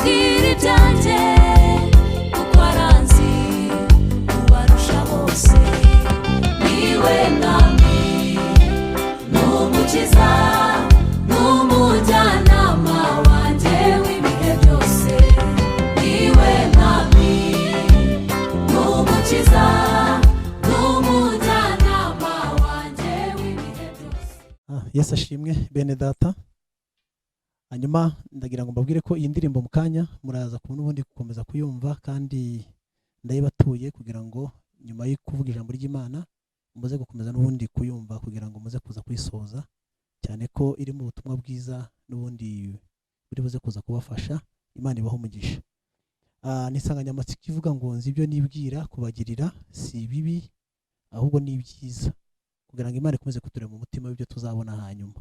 Mubwira ibyanjye kuko aranzi ubarusha bose. Niwe Mwami n'Umukiza n'umujyanama wanjye w'ibihe byose. Niwe Mwami n'Umukiza n'umujyanama wanjye w'ibihe byose. Yesu ashimwe, bene Data. Hanyuma ndagira ngo mbabwire ko iyi ndirimbo mu kanya muraza kubona ubundi gukomeza kuyumva, kandi ndayibatuye kugira ngo nyuma yo kuvuga ijambo ry'Imana muze gukomeza n'ubundi kuyumva, kugira ngo muze kuza kuyisoza, cyane ko irimo ubutumwa bwiza n'ubundi buri buze kuza kubafasha. Imana ibaho umugisha. Ni insanganyamatsiko ivuga ngo "Nzi ibyo nibwira kubagirira, si ibibi ahubwo ni ibyiza", kugira ngo Imana ikomeze kutureba mu mutima w'ibyo tuzabona hanyuma.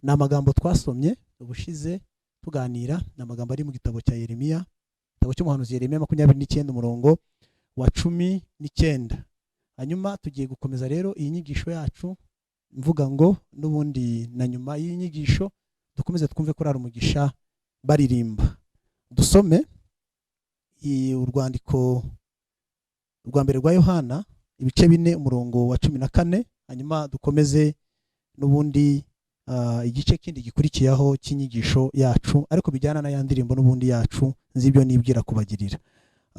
Ni amagambo twasomye ubushize tuganira, ni amagambo ari mu gitabo cya Yeremiya, igitabo cy'umuhanuzi Yeremiya 29, umurongo wa 19. Hanyuma tugiye gukomeza rero iyi nyigisho yacu, mvuga ngo n'ubundi na nyuma y'iyi nyigisho dukomeze twumve korari Umugisha baririmba. Dusome urwandiko rwa mbere rwa Yohana, ibice 4, umurongo wa 14, hanyuma dukomeze n'ubundi igice kindi gikurikiyeho cy'inyigisho yacu, ariko bijyana na ya ndirimbo n'ubundi yacu "Nzi ibyo nibwira kubagirira".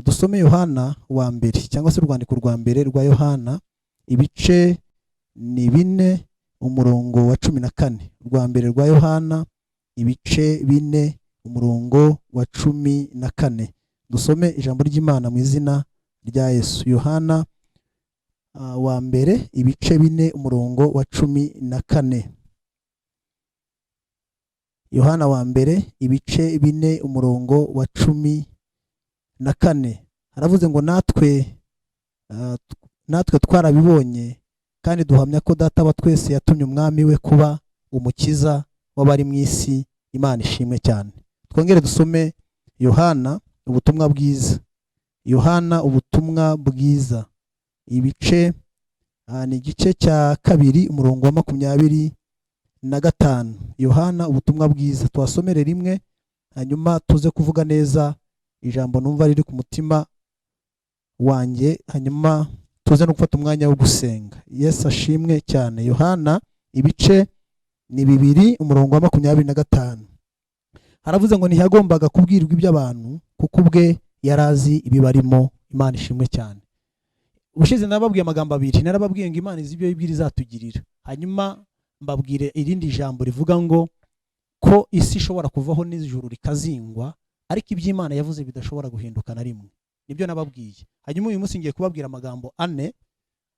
Dusome Yohana wa mbere, cyangwa se urwandiko rwa mbere rwa Yohana, ibice ni 4, umurongo wa 14. Rwa mbere rwa Yohana, ibice 4, umurongo wa 14. Dusome ijambo ry'Imana mu izina rya Yesu. Yohana wa mbere, ibice 4, umurongo wa 14. Yohana wa mbere, ibice 4, umurongo wa 14, haravuze ngo: Natwe twarabibonye kandi duhamya ko Data wa twese yatumye Umwami we kuba Umukiza w'abari mu isi." Imana ishimwe cyane. Twongere dusome Yohana ubutumwa bwiza, Yohana ubutumwa bwiza, ibice ni igice cya 2, umurongo wa 25. Yohana ubutumwa bwiza, tuhasomere rimwe, hanyuma tuze kuvuga neza ijambo numva riri ku mutima wanjye, hanyuma tuze no gufata umwanya wo gusenga. Yesu ashimwe cyane. Yohana ibice ni 2, umurongo wa 25, haravuze ngo: "Ntiyagombaga kubwirwa iby'abantu, kuko ubwe yari azi ibibarimo." Imana ishimwe cyane. Ubushize nababwiye amagambo abiri. Narababwiye ngo Imana izi ibyo yibwira izatugirira, hanyuma mbabwire irindi jambo rivuga ngo ko isi ishobora kuvaho n'ijuru rikazingwa, ariko iby'Imana yavuze bidashobora guhinduka na rimwe. Nibyo nababwiye. Hanyuma uyu munsi ngiye kubabwira amagambo ane,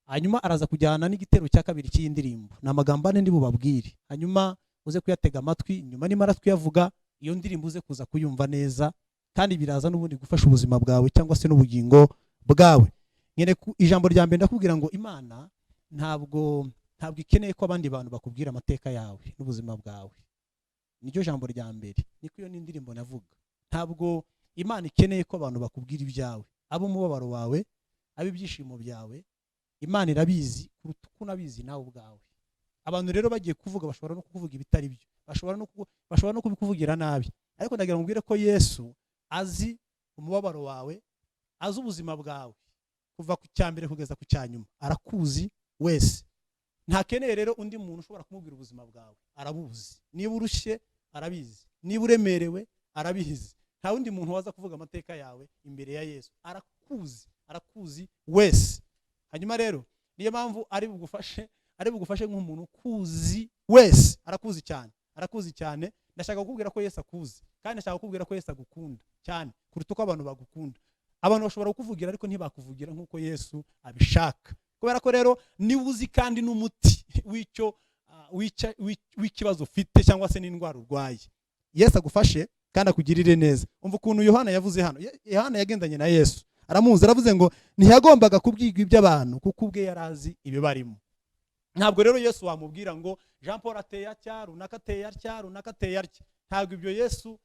hanyuma araza kujyana n'igitero cya kabiri cy'iyi ndirimbo. Ni amagambo ane ndi bubabwire, hanyuma uze kuyatega amatwi. Nyuma nimara kuyavuga, iyo ndirimbo uze kuza kuyumva neza, kandi biraza n'ubundi gufasha ubuzima bwawe cyangwa se n'ubugingo bwawe. Nyine ijambo rya mbere, ndakubwira ngo Imana ntabwo ikeneye ko abandi bantu bakubwira amateka yawe n'ubuzima bwawe. Niryo jambo rya mbere, niko iyo ni indirimbo navuga. Ntabwo Imana ikeneye ko abantu bakubwira ibyawe, abo umubabaro wawe, abe ibyishimo byawe. Imana irabizi kuruta uko unabizi nawe ubwawe. Abantu rero bagiye kuvuga, bashobora no kukuvuga ibitari byo, bashobora no kubikuvugira nabi, ariko ndagira ngo mbwire ko Yesu azi umubabaro wawe, azi ubuzima bwawe kuva ku cya mbere kugeza ku cya nyuma, arakuzi wese. Ntakeneye rero undi muntu ushobora kumubwira ubuzima bwawe, arabuzi. Niba urushye arabizi, niba uremerewe arabizi. Nta wundi muntu waza kuvuga amateka yawe imbere ya Yesu. Arakuzi, arakuzi wese. Hanyuma rero niyo mpamvu ari bugufashe nk'umuntu ukuzi wese. Arakuzi cyane, arakuzi cyane. Ndashaka kukubwira ko Yesu akuzi, kandi ndashaka kukubwira ko Yesu agukunda cyane kuruta uko abantu bagukunda. Abantu bashobora kukuvugira, ariko ntibakuvugira nk'uko Yesu abishaka, kubera ko rero niba uzi kandi n'umuti w'icyo w'ikibazo ufite cyangwa se n'indwara urwaye. Yesu agufashe kandi akugirire neza. Umva ukuntu Yohana yavuze hano. Yohana yagendanye na Yesu, aramuzi. Aravuze ngo ntiyagombaga kubwirwa iby'abantu, kuko ubwe yari azi ibibarimo. Ntabwo rero Yesu wamubwira ngo Jean Paul ateye atya, runaka ateye atya, runaka ateye atya. Ntabwo ibyo Yesu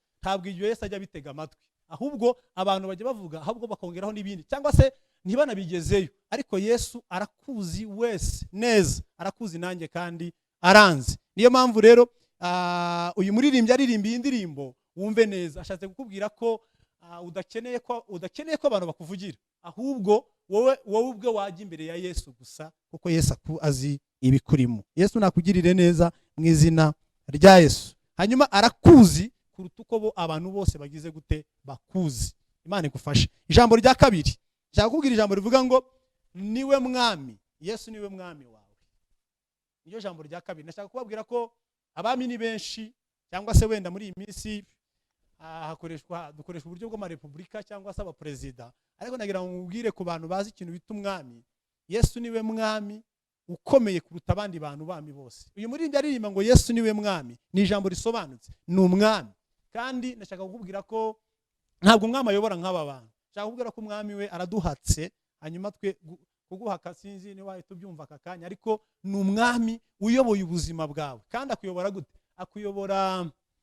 ajya abitega amatwi. Ahubwo abantu bajya bavuga, ahubwo bakongeraho n'ibindi cyangwa se ntibanabigezeyo, ariko Yesu arakuzi wese neza, arakuzi nanjye kandi aranzi. Niyo mpamvu rero uyu muririmbyi aririmba iyi ndirimbo, wumve neza, ashatse kukubwira ko udakeneye ko abantu bakuvugira, ahubwo wowe ubwe wajya imbere ya Yesu gusa, kuko Yesu azi ibikurimo. Yesu nakugirire neza mu izina rya Yesu. Hanyuma arakuzi kuruta uko bo abantu bose bagize gute bakuzi. Imana igufashe. Ijambo rya kabiri nshaka kukubwira, ijambo rivuga ngo niwe mwami. Yesu niwe mwami wawe, niryo jambo rya kabiri. Ndashaka kubabwira ko abami ni benshi, cyangwa se wenda muri iyi minsi hakoreshwa dukoresha uburyo bw'amarepubulika cyangwa se abaperezida, ariko nagira ngo nkubwire, ku bantu bazi ikintu bita umwami, Yesu niwe mwami ukomeye kuruta abandi bantu bami bose. Uyu muririmbyi aririmba ngo Yesu niwe mwami, ni ijambo risobanutse, ni umwami. Kandi ndashaka kukubwira ko ntabwo umwami ayobora nk'aba bantu. Ndashaka kukubwira ko umwami we araduhatse. Hanyuma twe kuguhaka sinzi niba wahita ubyumva aka kanya, ariko ni umwami uyoboye ubuzima bwawe. Kandi akuyobora gute?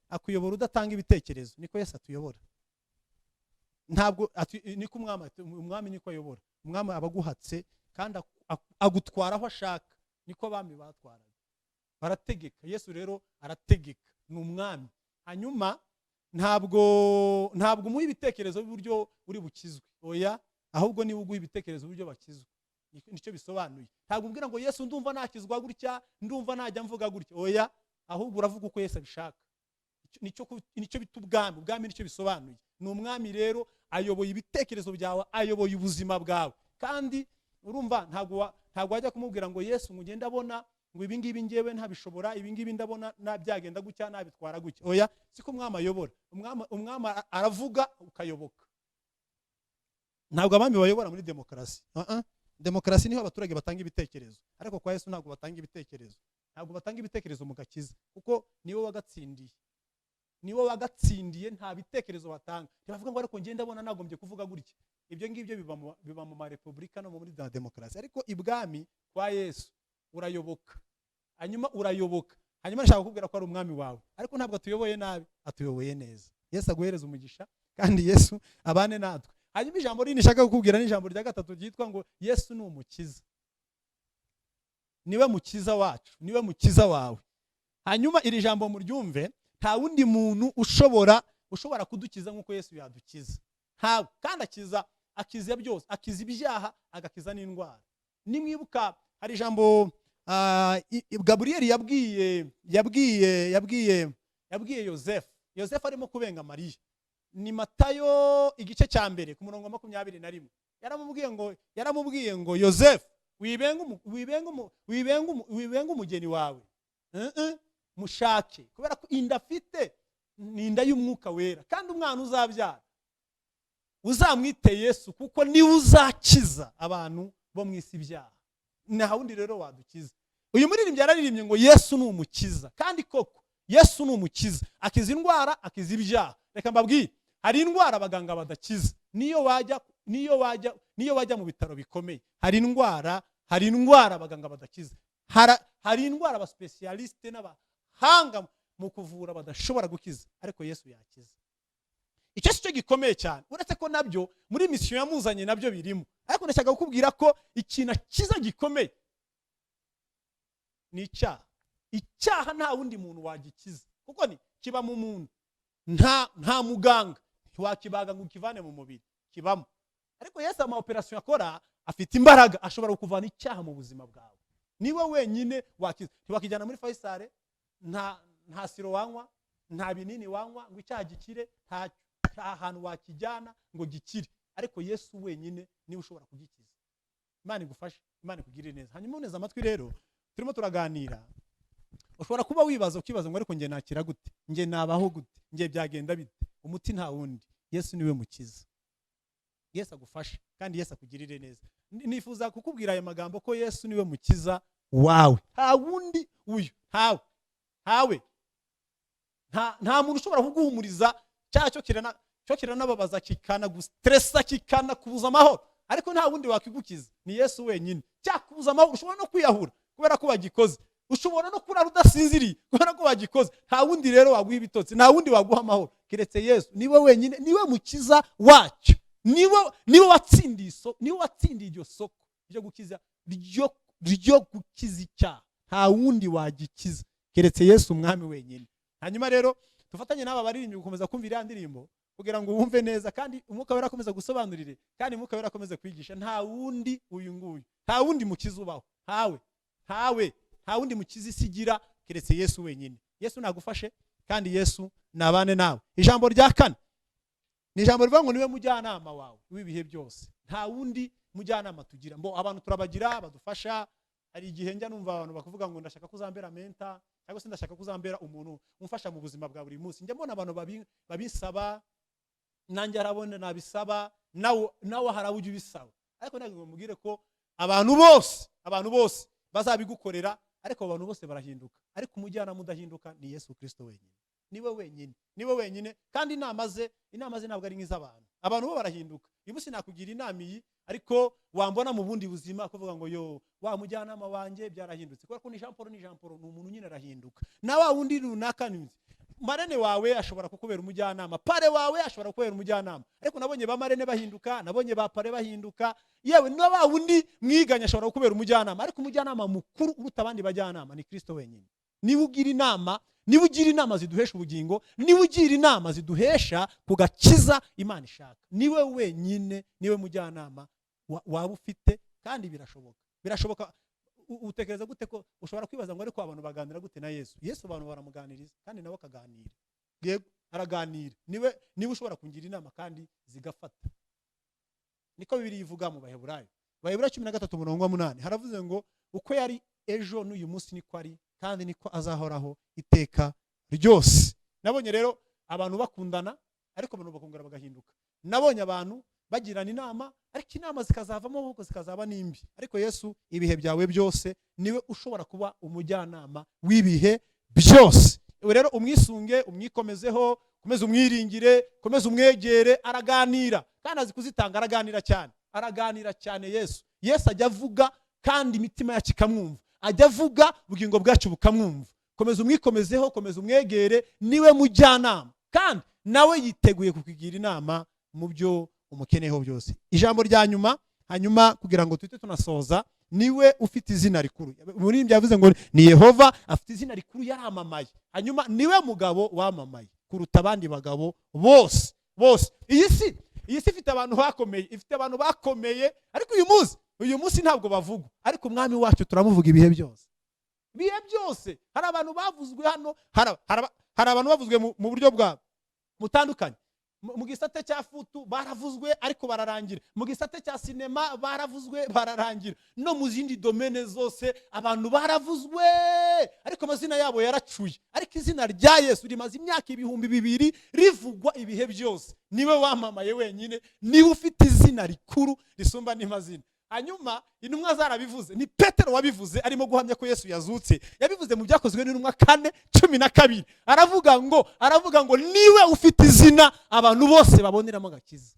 Akuyobora udatanga ibitekerezo. Niko Yesu atuyobora. Ntabwo niko umwami niko ayobora. Umwami aba aguhatse kandi agutwara aho ashaka. Niko abami batwaraga, barategeka. Yesu rero arategeka, ni umwami. Hanyuma ntabwo umuha ibitekerezo by'uburyo uri bukizwe, oya, ahubwo niba uguha ibitekerezo by'uburyo bakizwa. Nicyo bisobanuye. Ntabwo ubwira ngo Yesu ndumva nakizwa gutya, ndumva najya mvuga gutya, oya, ahubwo uravuga uko Yesu abishaka. Nicyo bita ubwami. Ubwami nicyo bisobanuye, ni umwami. Rero ayoboye ibitekerezo byawe, ayoboye ubuzima bwawe. Kandi urumva ntabwo wajya kumubwira ngo Yesu ngo ugende abona ngo ibi ngibi ngewe ntabishobora, ibi ngibi ndabona byagenda gutya, nabitwara gutya. Oya, siko umwami ayobora. Umwami aravuga ukayoboka. Ntabwo abami bayobora muri demokarasi. Uh-uh. Demokarasi niho abaturage batanga ibitekerezo, ariko kwa Yesu ntabwo batanga ibitekerezo. Ntabwo batanga ibitekerezo mu gakiza, kuko niwe wagatsindiye, niwe wagatsindiye. Nta bitekerezo batanga. Ntibavuga ngo ariko ngenda ndabona nagombye kuvuga gutya. Ibyo ngibyo biba mu marepubulika no muri za demokarasi, ariko ibwami kwa Yesu urayoboka. Hanyuma urayoboka. Hanyuma ndashaka kukubwira ko ari umwami wawe, ariko ntabwo atuyoboye nabi, atuyoboye neza. Yesu aguhereze umugisha kandi Yesu abane natwe. Hanyuma ijambo rindi nshaka kukubwira ni ijambo rya gatatu ryitwa ngo Yesu ni umukiza. Niwe mukiza wacu, niwe mukiza wawe. Hanyuma iri jambo muryumve, nta wundi muntu ushobora kudukiza nk'uko Yesu yadukiza, ntawe. Kandi akiza byose, akiza ibyaha, agakiza n'indwara. Nimwibuka hari ijambo Gaburiyeli yabwiye Yosefu. Yosefu arimo kubenga Mariya. Ni Matayo igice cya 1 ku murongo wa 21. Yaramubwiye ngo Yosefu, wibenga umugeni wawe, mushake, kubera ko inda afite ni inda y'Umwuka Wera, kandi umwana uzabyara uzamwite Yesu, kuko niwe uzakiza abantu bo mu isi ibyaha. Nta wundi rero wadukiza. Uyu muririmbyi yararirimbye ngo Yesu ni umukiza, kandi koko Yesu ni umukiza, akiza indwara, akiza ibyaha. Reka mbabwire, hari indwara abaganga badakiza. Niyo wajya mu bitaro bikomeye, hari indwara abaganga badakiza. Hari indwara abasipesiyalisite n'abahanga mu kuvura badashobora gukiza, ariko Yesu yakiza. Icyo si cyo gikomeye cyane, uretse ko nabyo muri mission yamuzanye nabyo birimo, ariko ndashaka kukubwira ko ikintu akiza gikomeye ni icyaha. Icyaha nta wundi muntu wagikiza, kuko ni kiba mu muntu. Nta muganga, ntiwakibaga ngo ukivane mu mubiri, kibamo. Ariko Yesu, ama operasiyo akora afite imbaraga, ashobora kukuvana icyaha mu buzima bwawe. Niwe wenyine wakiza. Ntiwakijyana muri Faisal, nta siro wanywa, nta binini wanywa ngo icyaha gikire, nta hantu wakijyana ngo gikire, ariko Yesu wenyine niwe ushobora kugikiza. Imana igufashe, Imana ikugirire neza. Hanyuma uneze amatwi rero, turimo turaganira. Ushobora kuba wibaza, ukibaza ngo ariko njye nakira gute? Njye nabaho gute? Njye byagenda bite? Umuti nta wundi, Yesu niwe mukiza. Yesu agufashe kandi Yesu akugirire neza. Nifuza kukubwira aya magambo ko Yesu niwe mukiza wawe, nta wundi uyu, ntawe, ntawe. Nta muntu ushobora kuguhumuriza. Cyaha cyo kiranababaza, kikanagustressa, kikanakubuza amahoro, ariko nta wundi wakigukiza, ni Yesu wenyine. Cyakubuza amahoro, ushobora no kwiyahura kubera ko wagikoze, ushobora no kurara udasinziriye kubera ko wagikoze. Nta wundi rero waguha ibitotsi, nta wundi waguha amahoro keretse Yesu. Niwe wenyine, niwe mukiza wacyo, niwe watsindiye iryo soko ryo gukiza icyaha. Nta wundi wagikiza keretse Yesu umwami wenyine. Hanyuma rero Dufatanye n'aba baririmbyi gukomeza kumva iriya ndirimbo kugira ngo wumve neza, kandi Umwuka Wera akomeza gusobanurire, kandi Umwuka Wera akomeze kwigisha. Nta wundi uyu nguyu, nta wundi mukiza ubaho, ntawe, ntawe, nta wundi mukiza isi igira keretse Yesu wenyine. Yesu nagufashe, kandi Yesu nabane nawe. Ijambo rya kane ni ijambo rivuga ngo niwe mujyanama wawe w'ibihe byose. Nta wundi mujyanama tugira. Mbo abantu turabagira badufasha. Hari igihe njya numva abantu bakavuga ngo ndashaka kuzambera mentor, cyangwa se ndashaka kuzambera umuntu umfasha mu buzima bwa buri munsi. Njya mbona abantu babisaba, nanjye arabona nabisaba, nawe hari abo ujya ubisaba. Ariko ntabwo mubwire ko abantu bose bazabigukorera, ariko abo bantu bose barahinduka. Ariko umujyanama udahinduka ni Yesu Kristo wenyine. Niwe wenyine, niwe wenyine. Kandi inama ze ntabwo ari nk'iz'abantu. Abantu bo barahinduka. Uyu munsi nakugira inama iyi, ariko wambona mu bundi buzima kuvuga ngo yo wa mujyanama wanjye byarahindutse, kubera ko ni Jean Paul, ni Jean Paul, ni umuntu nyine arahinduka. Na wa wundi runaka ni marraine wawe ashobora kukubera umujyanama, parrain wawe ashobora kukubera umujyanama, ariko nabonye ba marraine bahinduka, nabonye ba parrain bahinduka, yewe na wa wundi mwiganye ashobora kukubera umujyanama. Ariko umujyanama mukuru uruta abandi bajyanama ni Kristo wenyine. Niba ugira inama, niba ugira inama ziduhesha ubugingo, niba ugira inama ziduhesha ku gakiza Imana ishaka, niwe wenyine, niwe mujyanama waba ufite. Kandi birashoboka, birashoboka. Utekereza gute ko ushobora kwibaza ngo ariko abantu baganira gute na Yesu? Yesu abantu baramuganiriza, kandi nawe akaganira. Yego, araganira. Niwe ushobora kungira inama kandi zigafata. Niko Bibiliya ivuga mu Baheburayo, Baheburayo 13 umurongo wa 8, haravuze ngo uko yari ejo n'uyu munsi niko ari, kandi niko azahoraho iteka ryose. Nabonye rero abantu bakundana, ariko abantu bakongera bagahinduka. Nabonye abantu bagirana inama, ariko inama zikazavamo ahubwo zikazaba n'imbi. Ariko Yesu ibihe byawe byose niwe ushobora kuba umujyanama w'ibihe byose. Ubu rero umwisunge, umwikomezeho, komeza umwiringire, komeza umwegere. Araganira kandi azi kuzitanga. Araganira cyane, araganira cyane Yesu. Yesu ajya avuga kandi imitima yacu ikamwumva, ajya avuga ubugingo bwacu bukamwumva. Komeza umwikomezeho, komeza umwegere, niwe mujyanama, kandi nawe yiteguye kukugira inama mu byo umukeneyeho byose. Ijambo rya nyuma, hanyuma kugira ngo tuhite tunasoza, niwe ufite izina rikuru. Muri ibyo yavuze ngo ni Yehova, afite izina rikuru, yaramamaye. Hanyuma niwe mugabo wamamaye kuruta abandi bagabo bose bose. Iyi si ifite abantu bakomeye, ifite abantu bakomeye, ariko uyu munsi ntabwo bavugwa. Ariko Umwami wacu turamuvuga ibihe byose, ibihe byose. Hari abantu bavuzwe hano, hari abantu bavuzwe mu buryo bwa butandukanye. Mu gisate cya foot baravuzwe, ariko bararangira. Mu gisate cya sinema baravuzwe, bararangira. No mu zindi domaine zose abantu baravuzwe, ariko amazina yabo yaracuye. Ariko izina rya Yesu rimaze imyaka 2000 rivugwa ibihe byose. Niwe wamamaye wenyine, niwe ufite izina rikuru risumba andi mazina. Hanyuma intumwa zarabivuze. Ni Petero wabivuze arimo guhamya ko Yesu yazutse. Yabivuze mu Byakozwe n'Intumwa 4:12, aravuga ngo niwe ufite izina abantu bose baboneramo agakiza.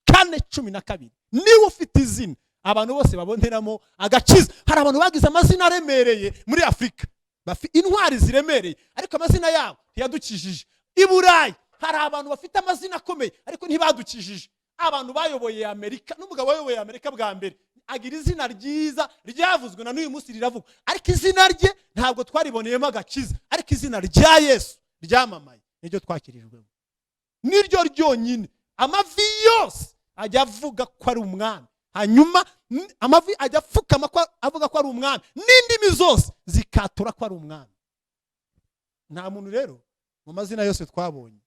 4:12, niwe ufite izina abantu bose baboneramo agakiza. Hari abantu bagize amazina aremereye muri Afurika, intwari ziremereye, ariko amazina yabo ntiyadukijije. I Burayi hari abantu bafite amazina akomeye, ariko ntibadukijije. Abantu bayoboye Amerika, n'umugabo wayoboye Amerika bwa mbere agira izina ryiza ryavuzwe, na n'uyu munsi riravugwa, ariko izina rye ntabwo twariboneyemo agakiza. Ariko izina rya Yesu ryamamaye niryo twakirijwemo, niryo ryonyine. Amavi yose ajya avuga ko ari umwami, hanyuma amavi ajya apfukama ko avuga ko ari umwami, n'indimi zose zikatura ko ari umwami. Nta muntu rero mu mazina yose twabonye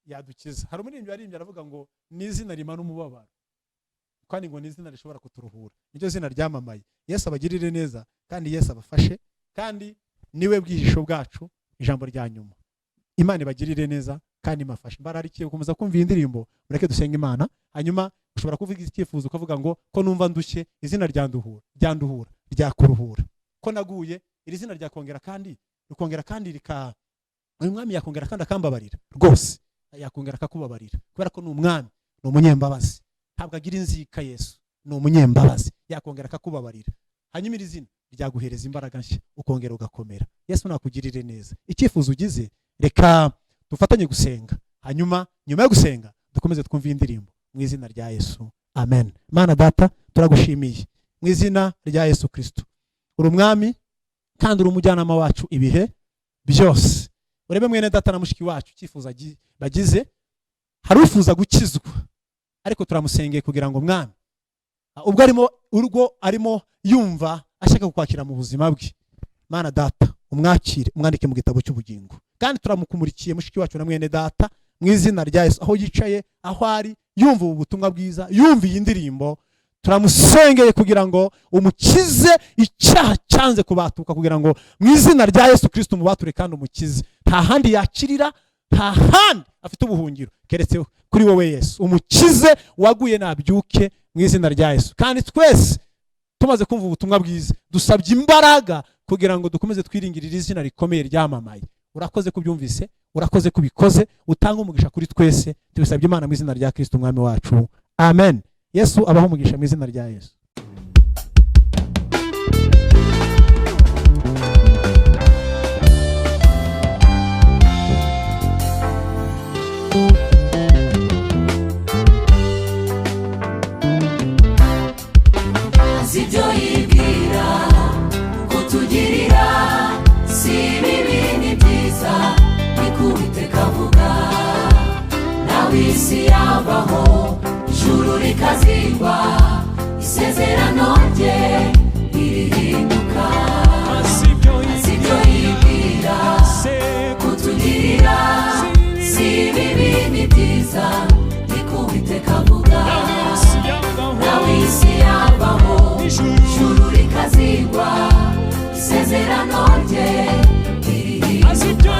yadukiza. Hari umuririmbyi waririmbye aravuga ngo ni izina rimara umubabaro, kandi ngo ni izina rishobora kuturuhura. Niryo zina ryamamaye. Yesu abagirire neza, kandi Yesu abafashe, kandi niwe bwihisho bwacu. Ijambo rya nyuma, Imana ibagirire neza kandi imafashe. Mbararikiye gukomeza kumva iyi ndirimbo. Mureke dusenge Imana. Hanyuma ushobora kuvuga icyifuzo, ukavuga ngo ko numva ndushye, izina ryanduhura, ryanduhura, ryakuruhura. Ko naguye, iri zina ryakongera kandi rikongera kandi rika uyu mwami yakongera kandi akambabarira. Rwose yakongera akakubabarira, kubera ko ni umwami, ni umunyembabazi, ntabwo agira inzika. Yesu ni umunyembabazi, yakongera akakubabarira. Hanyuma iri zina ryaguhereza imbaraga nshya, ukongera ugakomera. Yesu nakugirire neza. Icyifuzo ugize, reka dufatanye gusenga, hanyuma nyuma yo gusenga dukomeze twumve iyi ndirimbo. Mu izina rya Yesu, amen. Mana Data, turagushimiye mu izina rya Yesu Kristo. Uri umwami kandi uri umujyanama wacu ibihe byose. Urebe mwene data na mushiki wacu icyifuzo bagize. Hari uwifuza gukizwa, ariko turamusengeye kugira ngo, Mwami, ubwo arimo urwo arimo yumva ashaka kukwakira mu buzima bwe, Mana Data, umwakire, umwandike mu gitabo cy'ubugingo. Kandi turamukumurikiye mushiki wacu na mwene data mu izina rya Yesu. Aho yicaye, aho ari, yumva ubu butumwa bwiza, yumva iyi ndirimbo, turamusengeye kugira ngo umukize icyaha cyanze kubatuka, kugira ngo mu izina rya Yesu Kirisito umubature kandi umukize. Nta handi yakirira, nta handi afite ubuhungiro keretse kuri wowe Yesu. Umukize, waguye nabyuke mu izina rya Yesu. Kandi twese tumaze kumva ubutumwa bwiza, dusabye imbaraga kugira ngo dukomeze twiringirire izina rikomeye ryamamaye. Urakoze kubyumvise, urakoze kubikoze. Utanga umugisha kuri twese. Tubisabye Imana mu izina rya Kirisito Umwami wacu, amen. Yesu abaho umugisha mu izina rya Yesu. Azi ibyo yibwira kutugirira, si bibi, ni byiza, niko Uwiteka avuga. Nawe isi yavaho, ijuru rikazingwa, isezerano rye ririhinduka. Azi ibyo yibwira kutugirira, si bibi, ni byiza, niko Uwiteka avuga. Nawe isi yavaho, ijuru rikazingwa, isezerano rye ririhinduka.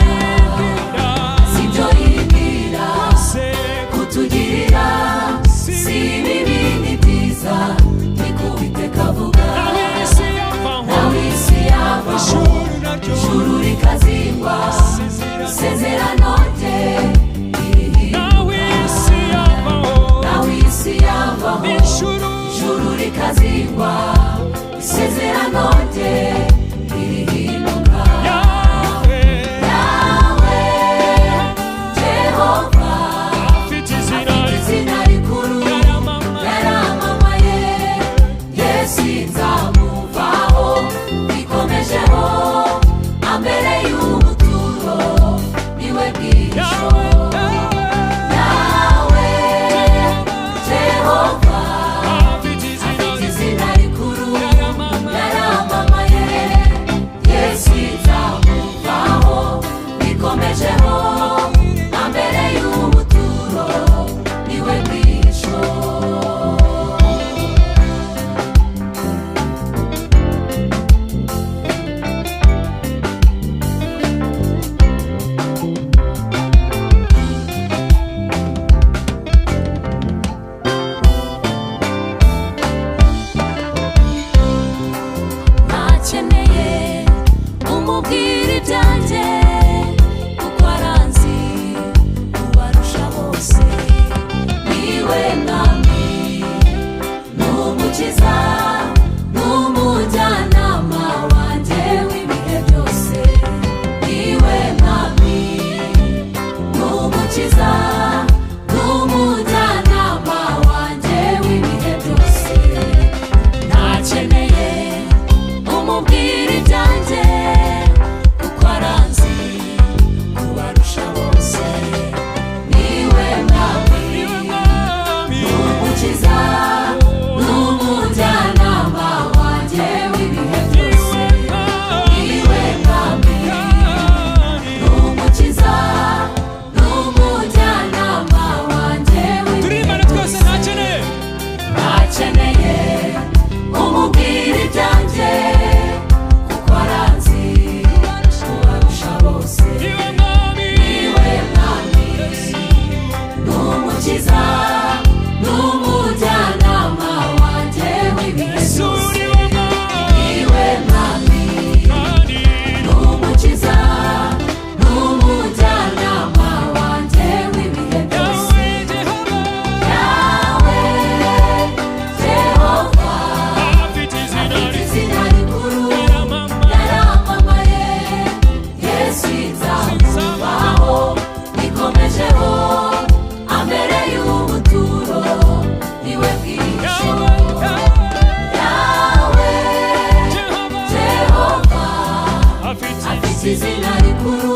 Si ibyo yibwira kutugirira, si bibi, ni byiza, niko Uwiteka avuga. Nawe isi yavaho, ijuru rikazingwa, isezerano rye ririhinduka. Nawe isi yavaho, ijuru rikazingwa, isezerano rye ririhinduka. Yawe Jehova afite izina rikuru, yaramamaye. Yesu nzamuvaho, ikomejeho ambere y'ubuturo, niwe bwisho. Yawe Jehova afite izina rikuru, yaramamaye. Yesu nzamuvaho, ikomejeho ambere y'ubuturo, niwe bwisho. Ntakeneye umubwira ibyanjye, kuko aranzi ubarusha bose. Niwe mwami, n'umukiza, n'umujyanama wanjye w'ibihe byose. Niwe mwami, n'umukiza, n'umujyanama wanjye w'ibihe byose. Ntakeneye umubwira ibyanjye, kuko aranzi kubarusha bose. Niwe mwami, n'umukiza, n'umujyanama wanjye w'ibihe byose. Niwe mwami, n'umukiza, n'umujyanama wanjye w'ibihe Turimbane twese. byose. Ntakeneye. Ntakeneye umubwira ibyanjye, kuko aranzi kubarusha bose. Niwe mwami. Niwe mwami, n'umukiza, n'umujyanama wanjye w'ibihe Yesu byose. niwe mwami. Niwe mwami, Kandi n'umukiza, n'umujyanama wanjye w'ibihe byose. Yawe Jehova Yawe Jehova afite izina izina rikuru, yaramamaye. Yaramamaye. Yesu nzamuvaho, ikomejeho ambere y'ubuturo, niwe bwisho. Yawe Jehova Jehova afite afite izina rikuru.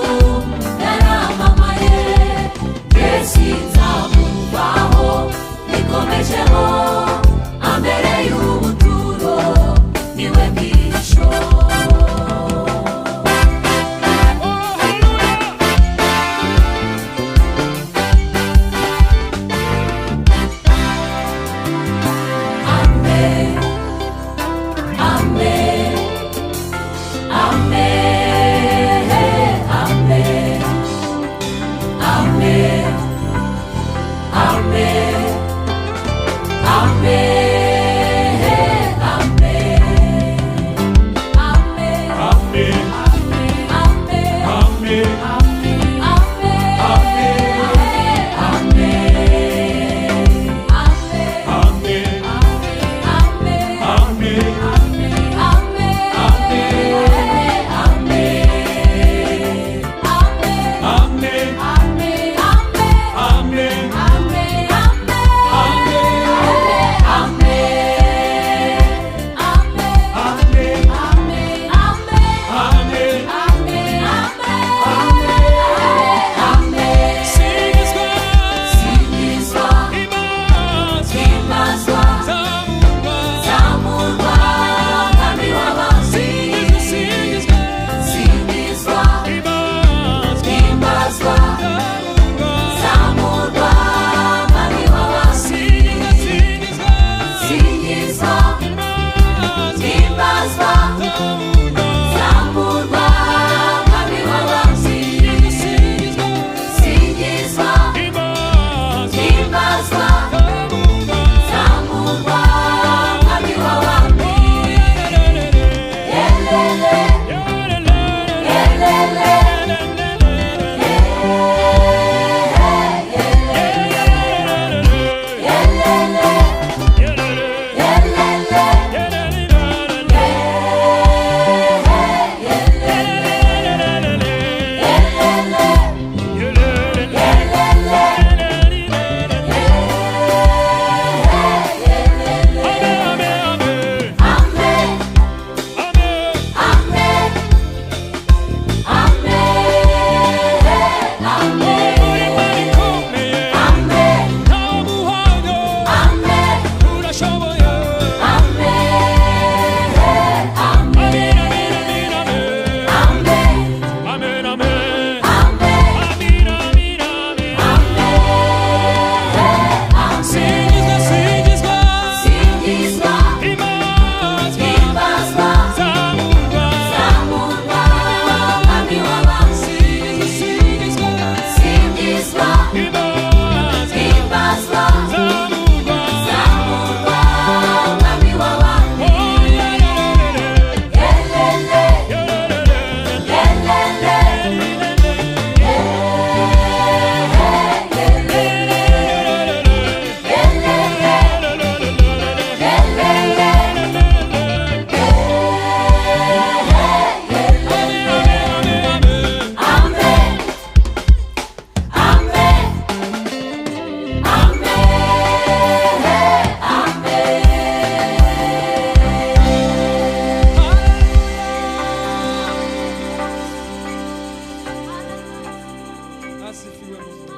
Asifiwe Mungu.